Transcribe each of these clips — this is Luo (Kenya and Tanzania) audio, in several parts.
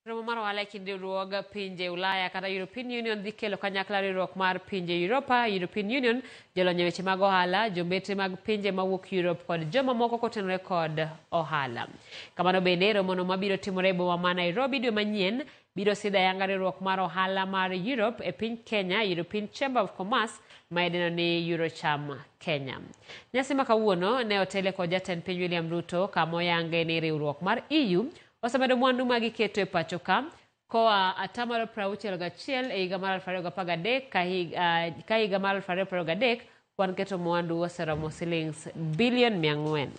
Romo mar ohala e kind riwruog pinje Ulaya kata European Union dhi kelo kanyakla riwruok mar pinje Europa, European Union, jolony e weche mag ohala, jombetre mag pinje mawuok Europe kod joma moko kotenore kod ohala. Kamano bende, romono mabiro timore e boma ma Nairobi dwe manyien biro sidho ayanga riwruok mar ohala mar Europe e piny Kenya, European Chamber of Commerce ma idendo ni Eurocham Kenya. Nyasi ma kawuono ne otele kod jatend piny William Ruto kama oyange ni riwruok mar EU osemedo mwandu ma giketo e pacho ka koa atamalo 61 e higa mar 2013 ka higa mar 2023 kwan keto mwandu oseromo silings bilion 400.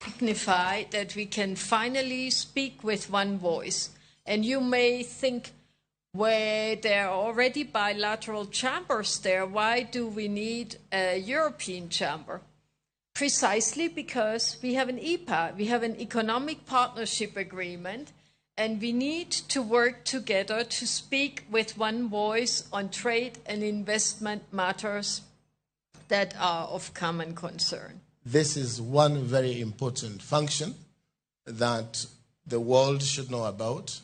Signify that we can finally speak with one voice. And you may think, where there are already bilateral chambers there, why do we need a European chamber? Precisely because we have an EPA, we have an economic partnership agreement, and we need to work together to speak with one voice on trade and investment matters that are of common concern. This is one very important function that the world should know about,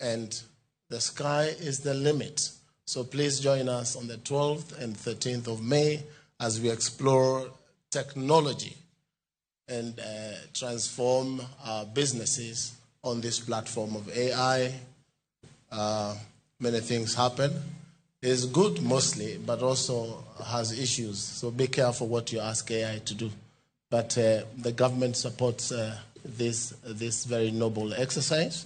and the sky is the limit. So please join us on the 12th and 13th of May as we explore technology and transform our businesses on this platform of AI. Many things happen. It's good mostly, but also has issues. So be careful what you ask AI to do. But the government supports this very noble exercise.